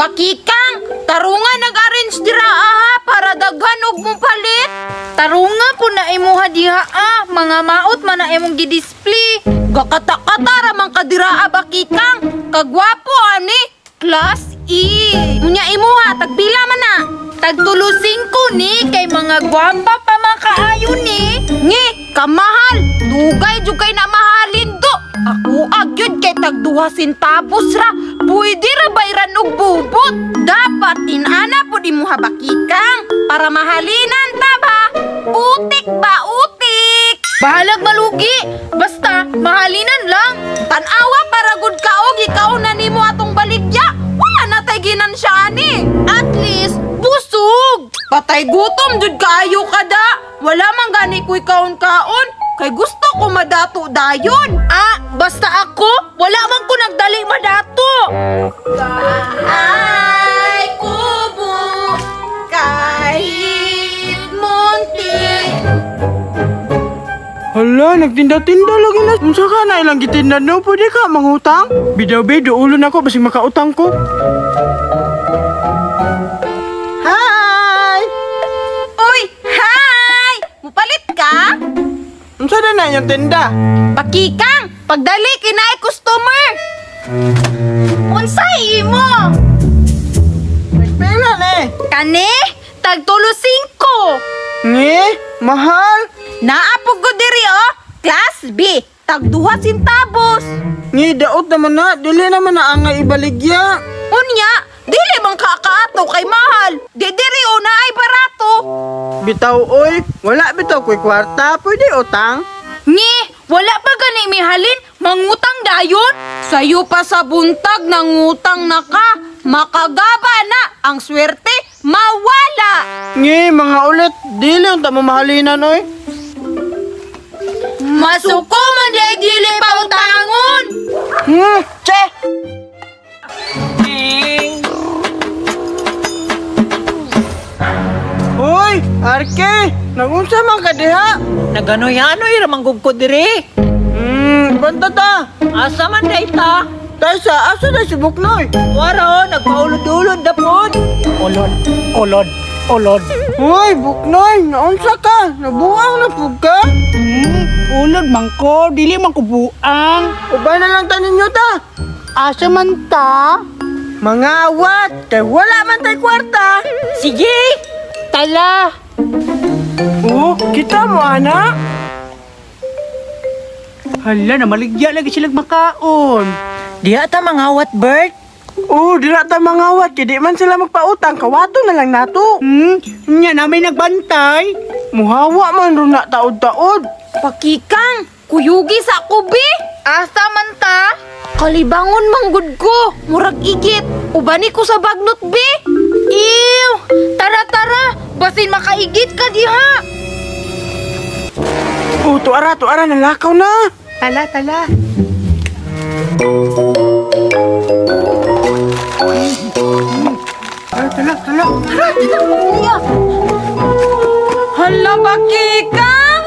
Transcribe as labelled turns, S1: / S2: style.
S1: Bakikang, tarunga nag-arrange dira aha para daghan og mo palit.
S2: Tarunga po na imuha diha ah, mga maot man na imong gi-display.
S1: Gakatakata ra man ka dira ah, bakikang. Kagwapo ani. Class E. Unya imuha tagpila man na?
S2: Tagtulo 5 ni kay mga gwapa pa man kaayo ni.
S1: Ngi, kamahal. Dugay jud kay na mahalin do. Ako agyud kay tag 2 centavos ra. Pwede ra bayran og bubot. Dapat inana pud imuha bakikang para mahalinan ta ba. Utik ba utik.
S2: Bahalag malugi, basta mahalinan lang.
S1: Tan-awa para gud kaog ikaw na nimo atong baligya. Wala na tay ginansya ani.
S2: At least busog.
S1: Patay gutom jud kaayo kada. Wala man gani ko'y kaon-kaon. Kay gusto ko madato dayon.
S2: Ah, basta ako, wala man ko nagdali madato.
S1: Ay kubo kahit munti.
S3: Hala, nagtinda-tinda lagi na. Unsa ka na ilang gitinda no? Pwede ka mangutang? Bidaw be, duulo na ko basig makautang ko. Hi!
S1: Uy, hi! Mupalit ka?
S3: Unsa na na inyong tinda?
S1: Pakikang, pagdali kinaay customer.
S2: Unsa imo?
S3: Nagpila ni.
S2: Kani, tagtulo 5.
S3: Ngi, mahal.
S1: Naa po ko diri oh. Class B, tag 2 centavos.
S3: Ngi, daot naman na. Dili naman na angay ibaligya.
S1: Unya, dili man kakaato kay mahal. Di diri oh na ay barato.
S3: Bitaw oy, wala bitaw ko'y kwarta. Pwede utang?
S2: Ngi, wala pa gani mihalin, mangutang dayon.
S1: Sayo pa sa buntag nangutang na ka. Makagaba na ang swerte, mawala.
S3: Ngi, mga ulit. Dili unta mo mahalinan oy.
S2: Masuko man di dili pa utangon.
S3: Che! Hoy, Arke! Nagunsa man ka diha?
S4: Naganoy-anoy ra man gud ko diri.
S3: Banta ta.
S4: Asa man day ta?
S3: Taysa, asa day si Buknoy?
S4: Waro, nagpaulod-ulod na pod. Ulod, ulod, ulod.
S3: Hoy, Buknoy, naunsa ka? Nabuang na pud ka?
S5: Ulod man ko, dili man ko buang.
S3: Ubay na lang ta ninyo ta.
S5: Asa man ta?
S3: Mangawat, kay wala man tay kwarta.
S4: Sige, tala.
S3: Oh, kita mo ana?
S5: Hala, namaligya lagi silang makaon.
S4: Diha ta mangawat, Bert.
S3: Oh, dira ta mangawat kay di man sila magpautang, kawato na lang nato.
S5: Nya na may nagbantay.
S3: Muhawa man ron na taod-taod.
S1: Pakikang, kuyugi sa kubi.
S2: Asa man ta?
S1: Kalibangon manggod ko, murag igit. Ubani ko sa bagnot be.
S2: Ew! Tara tara, basin makaigit ka diha.
S3: Oh, tuara, tuara, nalakaw na.
S5: Tala, tala.
S3: Tala, tala, tala.
S1: Hala, Pakikang!